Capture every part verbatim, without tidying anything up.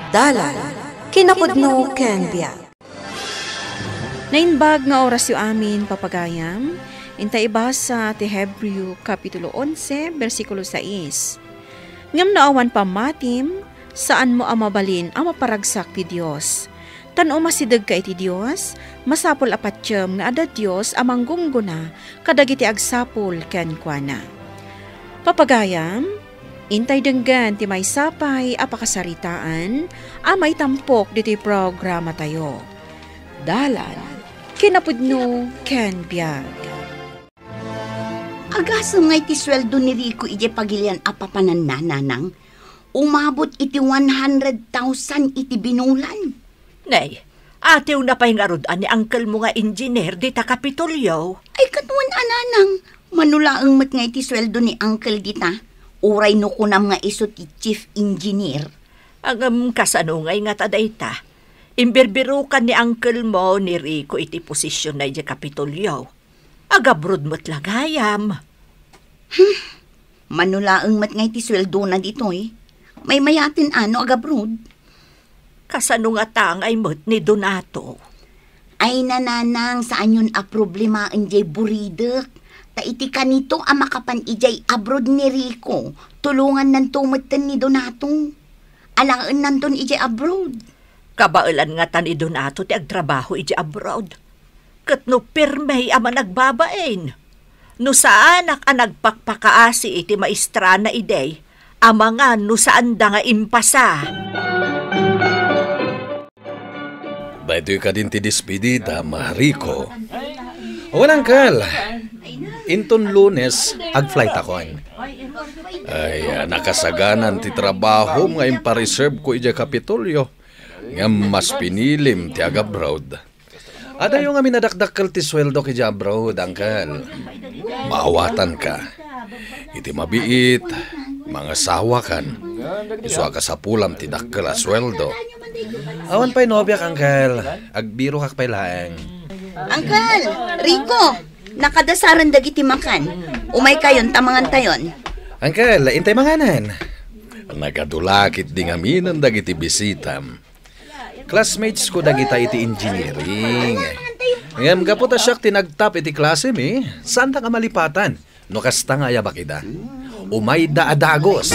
Dalan, kinapudno ken biag. Naimbag nga orasyo amin, papagayam. Inta ibasa ti Hebreo Kapitulo onse, bersikulo sais. Ngem no awan pammatim, saanmo a mabalin a maparagsak ti Dios. Ta no umasidegka iti Dios, masapul a patiem nga adda Dios a manggunggona kadagiti agsapul kenkuana. Papagayam, intay denggen ti maysa pay a pakasaritaan a maitampok ditoy programatayo. Dalan, kinapudno ken biag. Agasem nga iti sueldo ni Rico idiay pagilian a papananna, nanang, umabot iti one hundred thousand iti binulan. Nay, atiwna pay ngarud a ni uncle mo nga engineer dita Kapitolyo. Ay, ket wen a, nanang, mano laeng met nga iti sueldo ni uncle dita, uray no kunam nga isu ti chief engineer. Ngem kasano ngay ngata dayta? Imbirbirokan ni uncle mo ni Rico iti posisionna idiay Kapitolyo. Agabroad met la gayam. Hmm. Mano laeng met nga iti sueldona ditoy. Maymayaten a no agabroad. Kasano ngata ngay met ni Donato? Ay, nanang, saanyon a problemaen diay buridek. Ta iti kanito a makapan idiay abroad ni Rico, tulongannanto metten ni Donato. Alaennanton idiay abroad. Kabaelan ngata ni Donato ti agtrabaho idiay abroad. Ket no pirme a managbabain, no saanak a nagpakpakaasi iti maestrana idi, amangan no saanda nga impasa. Daytoy kadin ti despedida, Rico. Wen, uncle. Inton Lunes, agflightakon. Ay, nakasaganan ti trabahom nga impareserve ko idiay Kapitolyo. Ngem mas pinilim ti agabroad. Adayo ngamin a dakdakkel ti sueldok idiay abroad, uncle. Maawatanka. Iti mabiit, mangasawakan. Isu a kasapulam ti dakkel a sueldo. Awan pay nobiak, uncle. Agbirokak pay laeng. Uncle, Rico, nakadasaren dagiti makan. Umaykayon ta mangantayon. Uncle, intay manganen. Nagadu la ketdi ngaminen dagiti bisitam. Classmates ko dagita iti engineering. Ngem gapu ta siak ti nagtop iti klasemi, saandak a malipatan no kasta nga ayabak ida. Umayda a dagus.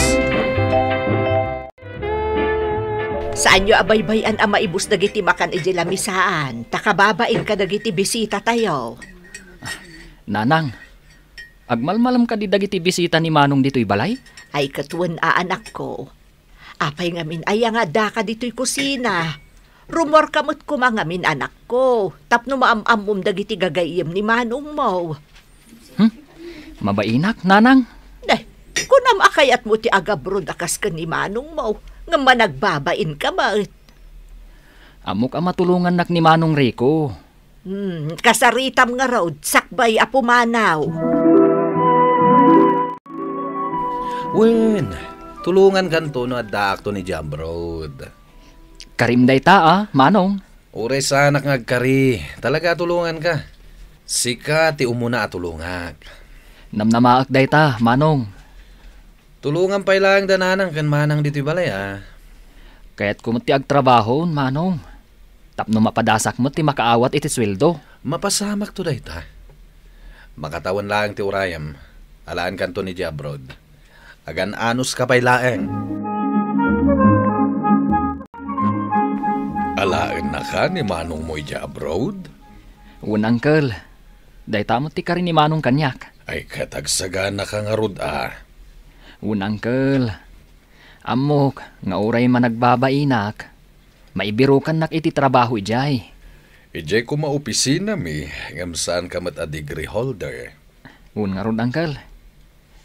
Saanyo a baybay-an a maibus dagiti makan idiay lamisaan, ta kababain kadagiti bisitatayo. Nanang, agmalmalem kadi dagiti bisita ni Manong ditoy balay? Ay, ket wen a, anakko. Apay ngamin aya nga addaka ditoy kusina? Rumorka met koma ngamin, anakko, tapno maam-ammom dagiti gagayyem ni manongmo. Hmm? Mabainak, nanang? Deh, kunam a kayatmo ti agabroad a kas ken ni manongmo, ngem managbabainka met. Ammok a matulongannak ni Manong Rico. Hmm, kasaritam ngarud, sakbay a pumanaw. Wen, tulongankanto no addaakton idiay abroad. Karim dayta, a, Manong. Uray saanak nga agkari, talaga a tulonganka. Sika ti umuna a tulongak. Namnamaek dayta, Manong. Tulongam pay laeng da nanang ken manang ditoy balay, a. Kayatko met ti agtrabaho, Manong. Tapno mapadasak met ti makaawat iti sueldo. Mapasamakto dayta. Makatawen laeng ti urayem. Alaenkanton idiay abroad. Agan-anuska pay laeng. Alaennaka ni manongmo idiay abroad? Wen, uncle. Dayta met ti kari ni Manong kaniak. Ay, ket agsaganaka ngarud, a. Wen, uncle. Ammok nga uray managbabainak, maibirokannak iti trabaho idiay. Idiay koma opisinami, ngem saanka met a degree holder. Wen ngarud, uncle.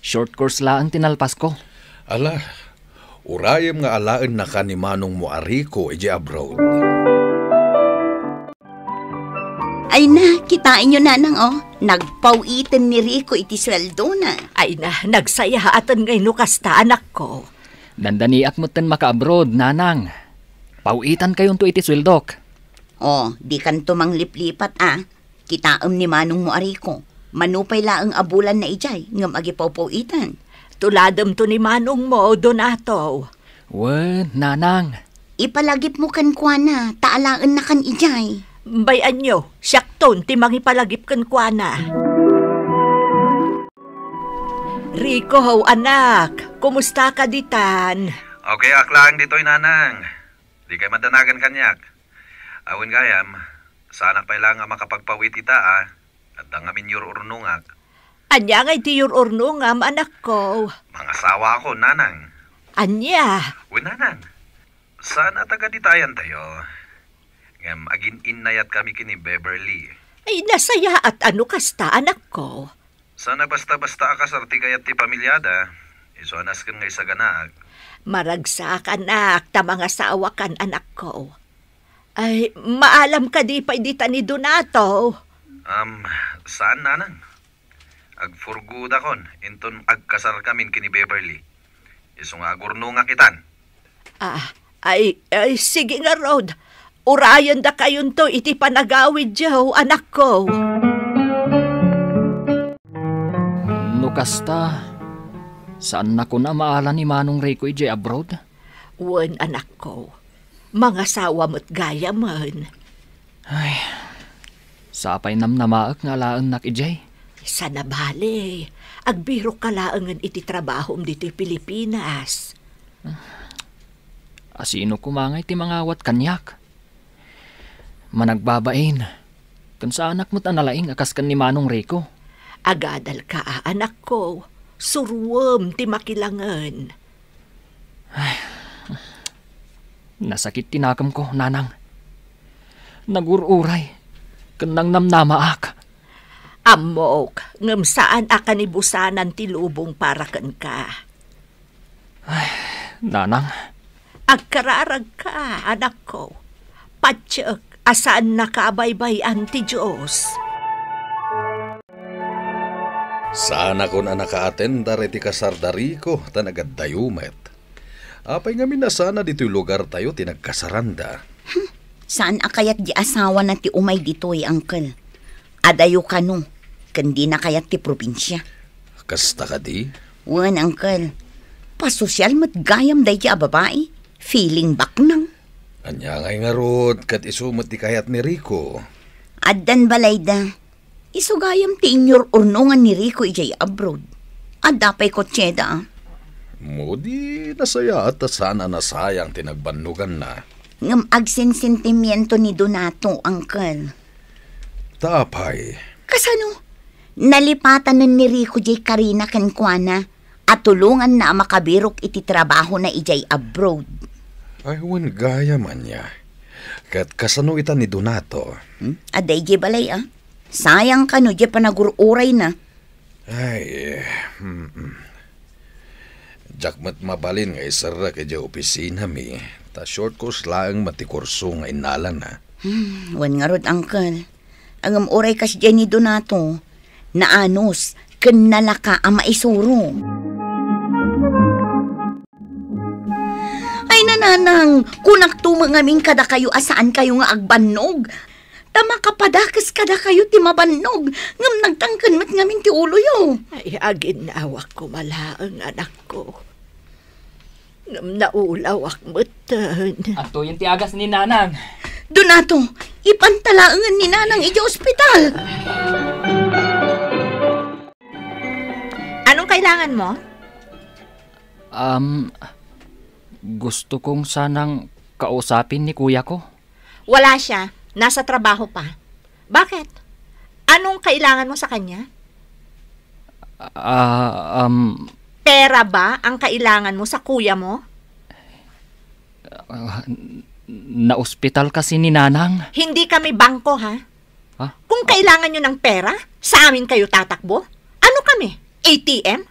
Short course laeng ti nalpasko. Ala, urayem nga alaennaka ni manongmo a Rico idiay abroad. Ay na, kitaenyo, nanang, o. Nagpaw-iten ni Rico iti sueldona. Ay na, nagsayaaten ngay no kasta, anakko. Dandaniak metten makaabroad, nanang. Paw-itankayonto iti sueldok. O, dikanto mangliplipat, a. Kitaem ni manongmo a Rico. Mano pay laeng a bulanna idiay, ngem agipawpaw-itan. Tulademto ni manongmo, Donato. Wen, nanang. Ipalagipmo kenkuana, ta alaennakan idiay. Bay-anyo, siakton ti mangipalagip kenkuana. Rico, anak, kumusta ka ditan? Okay, ak laeng ditoy, Nanang. Dikay madanagan kaniak. Awan gayam, saanak pay laeng a makapagpawit ita, a. Adda ngamin yur-urnongak. Ania ngay ti yur-urnongam, anakko? Mangasawaakon, Nanang. Ania? Wen, Nanang. Saan a taga ditayantayo. Ngem agin-innayatkami ken ni Beverly. Ay, nasayaat a no kasta, anakko. Saan a basta-basta a kasar ti kayat ti pamiliada. Isu a nasken nga isaganaak. Maragsak, anak, ta mangasawakan, anakko. Ay, maalam kadi pay dita ni Donato? Am, saan, Nanang. Agfurgudakon inton agkasarkamin ken ni Beverly. Isu nga agurnongak itan. Ah, ay, ay, sige ngarud. Urayendakayonto iti panagawidyo, anakko. No kasta, saannakon a maala ni Manong Rico idiay abroad? Wen, anakko. Mangasawa met gayamen. Ay, sapay namnamaek nga alaennak idiay. Saan a bale, agbirokka laengen iti trabahom ditoy Pilipinas. Asino koma ngay ti mangawat kaniak? Managbabain, ken saanak met a nalaing a kas ken ni Manong Rico. Agadalka, anakko, suroem ti makilangen. Ay, nasakit ti nakemko, Nanang. Nagur-uray, ken nangnamnamaak. Ammok, ngem saan a kanibusanan ti lubong para kenka. Ay, Nanang. Agkararagka, anakko. Patiek a saannaka a baybay-an ti Dios. Saanakon a nakaatendar iti kasar da Rico, ta nagaddayo met. Apay ngamin a saan a ditoy lugartayo ti nagkasaranda? Hmm, saan a kayat di asawana ti umay ditoy, uncle? Adayo kano, ken dina kayat ti probinsia. Kasta kadi? Wen, uncle. Pasosial met gayam daydi a babai. Feeling baknang. Ania ngay ngarud, ket isu met ti kayat ni Rico? Addan balayda. Isu gayam ti inyur-urnongan ni Rico idiay abroad. Adda pay kotseda, a. Mo di nasayaat ta saan a nasayang ti nagbannoganna. Ngem agsensentimiento ni Donato, uncle. Ta apay? Kasano? Nalipatanen ni Rico diay karina kenkuana a tulonganna a makabirok iti trabahona idiay abroad. Ay, wen gayam ania. Ket kasano ita ni Donato? Hmm? Adda idiay balay, a. Sayang kano diay panagur-urayna. Ay, mm-mm. Diak met mabalin nga iserrek idiay opisinami, ta short course laeng met ti kurso nga innalana. Hmm, wen ngarud, uncle. Ngem uray kasdiay ni Donato, naanus ken nalaka a maisuro. Ay, nanang, kunakto met ngamin kadakayo a saankayo nga agbannog. Ta makapadakes kadakayo ti mabannog, ngem nagtangken met ngamin ti uloyo. Ay, aginnawak koma laeng, anakko. Ngem naulawak metten. Adtoyen ti agas ni Nanang. Donato, ipanta laengen ni Nanang idiay ospital. Anong kailangan mo? Um, gusto kong sanang kausapin ni kuya ko. Wala siya. Nasa trabaho pa. Bakit? Anong kailangan mo sa kanya? Ah, um, Pera ba ang kailangan mo sa kuya mo? Ah, n-, naospital kasi ni Nanang. Hindi kami bangko, ha? Ha? Kung kailangan nyo ng pera, sa amin kayo tatakbo? Ano kami? A T M?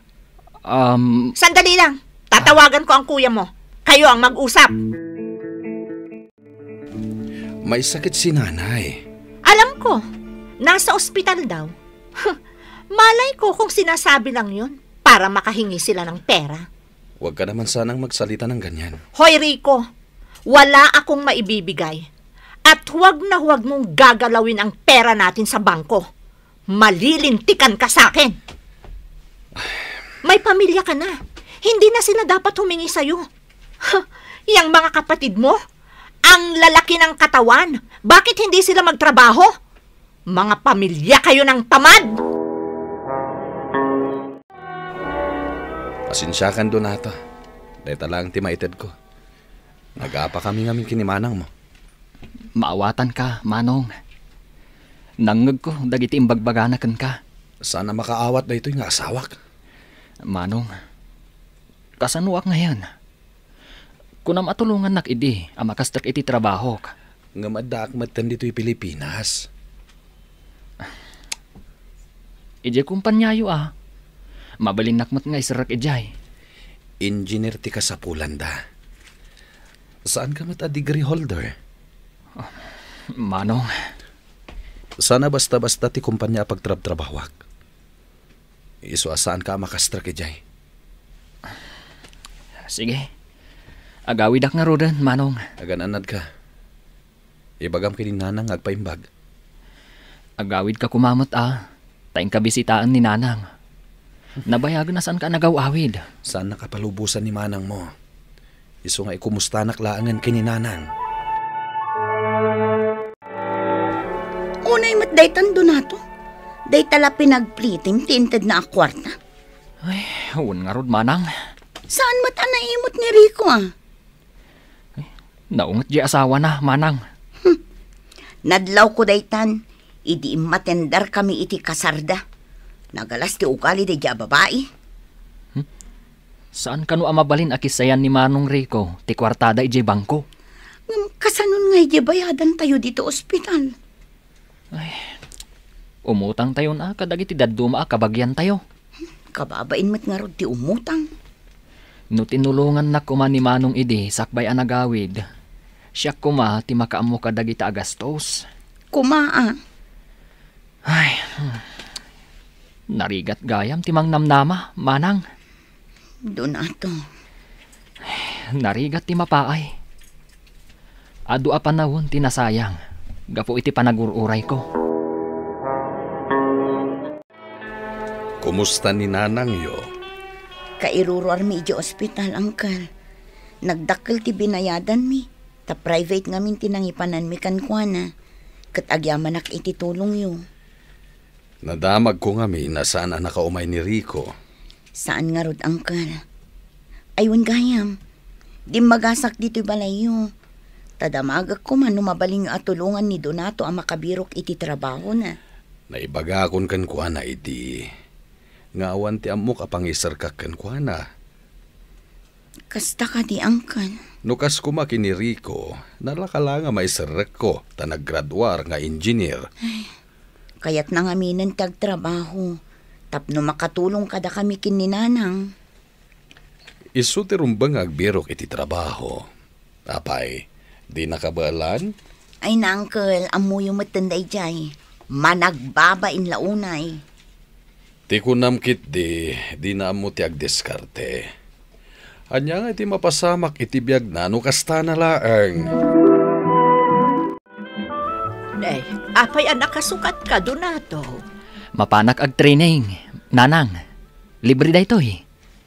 Um, Sandali lang. Tatawagan ko ang kuya mo. Kayo ang mag-usap. May sakit si Nanay. Alam ko. Nasa ospital daw. Malay ko kung sinasabi lang yun para makahingi sila ng pera. Huwag ka naman sanang magsalita ng ganyan. Hoy, Rico, wala akong maibibigay. At huwag na huwag mong gagalawin ang pera natin sa bangko. Malilintikan ka sa akin. May pamilya ka na. Hindi na sila dapat humingi sa'yo. Yang mga kapatid mo, Ang lalaki ng katawan, bakit hindi sila magtrabaho? Mga pamilya kayo ng tamad! Pasensiakan, Donato. Dayta lang ti maitedko. Nagapa kami ngamin ken ni manangmo. Maawatanka, Manong. Nangngegko dagiti imbagbagana kenka. Saan a makaawat daytoy nga asawak? Manong, kasanoak ngayen? Kunam a tulongannak idi a makastrek iti trabahok. Ngem addaak metten ditoy Pilipinas. Idiay kompaniayo a. Mabalinnak met nga iserrek idiay. Engineer ti kasapulanda. Saanka met a degree holder? Manong. Saan a basta-basta ti kompania a pagtrabtrabahoak. Isu a saanka a makastrek idiay. Sige. Agawidak ngaruden, Manong. Agan-anadka. Ibagam ken ni Nanang nga agpaimbag. Agawidka koma met a, ta inka bisitaen ni Nanang. Nabayagen a saanka a nagaw-awid. Saannak a palubosan ni manangmo. Isu nga ikumustanak laengen ken ni Nanang. Unay met daytan, Donato. Dayta la pinagplitim ti intedna a kuarta. Ay, wen ngarud, Manang. Saan met a naimut ni Rico, a? Ay, naunget diay asawana, Manang. Hmm. Nadlawko daytan, idi immatenderkami iti kasarda. Nagalas ti ugali daydiay a babai. Hmm? Saan kano a mabalin a kissayan ni Manong Rico ti kuartada idiay bangko? Ngem kasanon nga idiay bayadantayo ditoy ospital? Ay, umutangtayon a kadagiti dadduma a kabagiantayo. Kababain met ngarud ti umutang. No tinulongannak koma ni Manong idi sakbay a nagawid, siak koma ti makaammo kadagita a gastos. Koma a. Ay, hmm. Narigat gayam ti mangnamnama, Manang. Donato. Narigat ti mapaay. Adu a panawen ti nasayang gapu iti panagur-urayko. Kumusta ni nanangyo? Kairuruarmi idiay ospital, Uncle. Nagdakkel ti binayadanmi, ta private ngamin ti nangipananmi kenkuana, ket agyamanak iti tulongyo. Nadamagko ngamin a saan a nakaumay ni Rico. Saan ngarud, Uncle. Ay, wen gayam. Dimmagasak ditoy balayyo. Ta damagek koma no mabalinyo a tulongan ni Donato a makabirok iti trabahona. Naibagakon kenkuana idi nga awan ti ammok a pangiserkak kenkuana. Kasta kadi, Uncle? No kas koma ken ni Rico, nalaka la nga maiserrekko ta naggraduar nga engineer. Ay, kayatna ngaminen ti agtrabaho tapno makatulong kadakami ken ni Nanang. Isu ti rumbeng nga agbirok iti trabaho. Apay, dinaka baelan? Ay, Uncle, ammoyo metten daydiay. Managbabain la unay. Ti kunam ketdi, dina ammo ti agdiskarte. Ania ngay ti mapasamak iti biagna no kastana laeng? Ay, apay a nakasukatka, Donato? Mapanak agtraining, Nanang. Libre daytoy.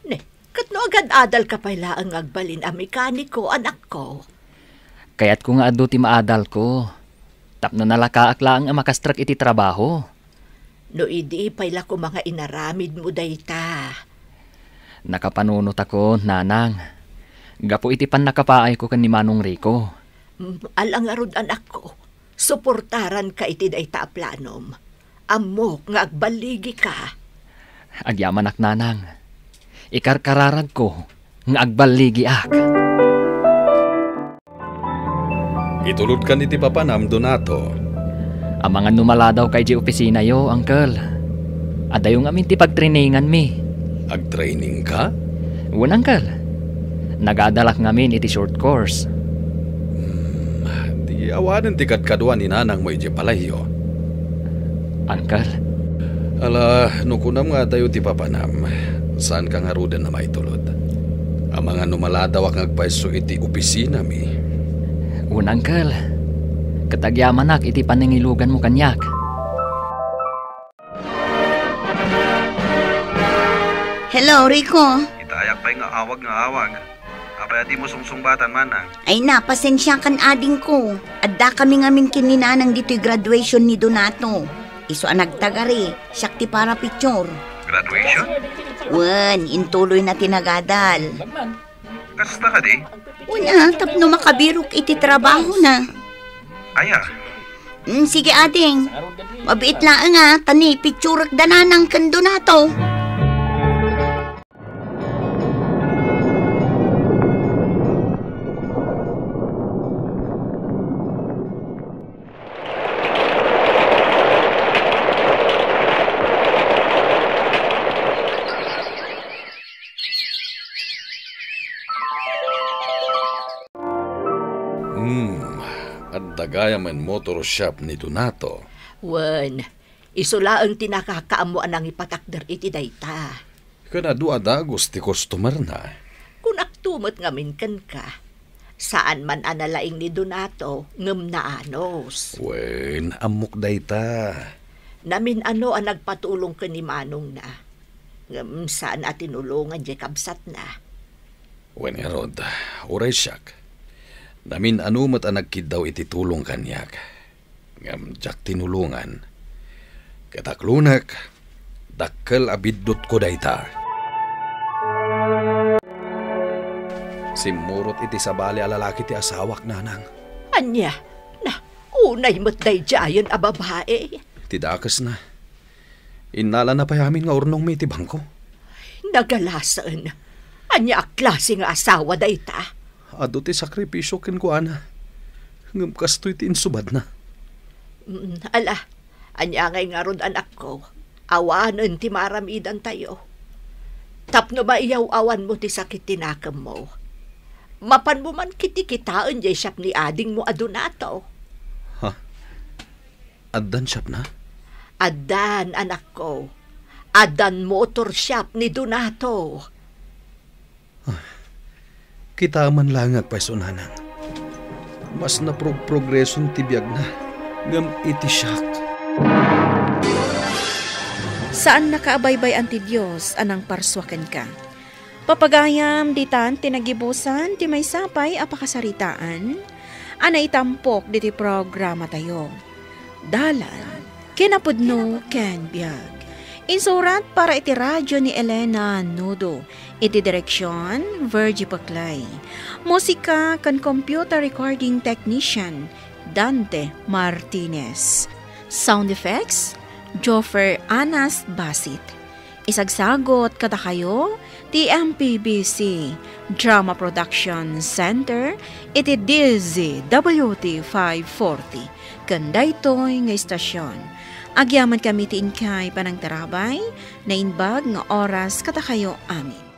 Ne, ket no agad-adalka pay laeng nga agbalin a mekaniko, anakko? Kayatko nga adu ti maadalko, tapno nalakaak laeng a makastrek iti trabaho. No idi pay la koma nga inaramidmo dayta. Nakapanunotakon, Nanang, gapu iti pannakapaayko ken ni Manong Rico. Mm, ala ngarud, anakko. Suportaranka iti dayta a planom. Ammok nga agballigika. Agyamanak, Nanang. Ikarkararagko nga agballigiak. Itulodkan iti papanam, Donato. Amangan no maladawka idiay opisinayo, Uncle. Adayo ngamin ti pagtraininganmi. Agtrainingka? Wen, Uncle. Nagadalak ngamin iti short course. Hmm, di awanen ti kadkaduan ni nanangmo idiay balayyo. Uncle? Ala, no kunam nga adayo ti papanam, saanka ngaruden a maitulod. Amangan no maladawak nga agpayso iti opisinami. Wen, Uncle. Ket agyamanak iti panangiluganmo kaniak. Hello, Rico. Itayak pay nga awag nga awag. Apay a dimo sungsungbatan, manang? Ay na, pasensiakan, adingko. Addakami ngamin ken ni nanang ditoy graduation ni Donato. Isu a nagtagari, siak ti para picture. Graduation? Wen, intuloyna ti nagadal. Kasta kadi? Una, tapno makabirok iti trabahona. Aya? Mm, sige, ading. Mabiit laeng a, ta ni picturek da nanang ken Donato. Hmm, adda gayam a motor shop ni Donato. Wen, isu laeng ti nakakaammo a nangipatakder iti dayta. Ken adu a dagus ti customerna. Kunakto met ngamin kenka. Saan man a nalaing ni Donato, ngem naanus. Wen, ammok dayta. Namin-ano a nagpatulong ken ni manongna. Ngem saan a tinulongan diay kabsatna. Wen ngarud, uray siak. Namin-ano met a nagkiddaw iti tulong kaniak. Ngem diak tinulongan. Ket aklonek, dakkel a biddutko dayta. Simmurot iti sabali a lalaki ti asawak, nanang. Ania? Na, unay met daydiayen a babae. Ti dakesna. Innalana pay amin nga urnongmi iti bangko. Nagalasen. Ania a klase nga asawa dayta? Adu ti sakripisio kenkuana. Ngem kastoy ti insubadna. Mm, ala, ania ngay ngarud, anakko? Awanen ti maaramidantayo. Tapno maiyaw-awanmo ti sakit ti nakemmo. Mapanmo man kitkitaen diay shop ni adingmo a Donato. Ha? Addan shopna? Addan, anakko. Addan motor shop ni Donato. Ah, kita man langak pay, nanang. Mas naprog-progreson ti biagna, ngem iti siak. Saannaka a baybay-an ti Dios a nangparsua kenka. Papagayam, ditan ti nagibusan ti maysa pay a pakasaritaan a naitampok ditoy programatayo. Dalan, kinapudno ken biag. Insurat para iti radio ni Elena Nudo. Iti direksion, Virgie Paclay. Musika ken computer recording technician, Dante Martinez. Sound effects, Joffer Anas Basit. Isagsagot kadakayo ti M P B C Drama Production Center iti D Z W T five forty ken daytoy nga istasyon. Agyamankami ti inkay panangtarabay, naimbag nga oras kadakayo amin.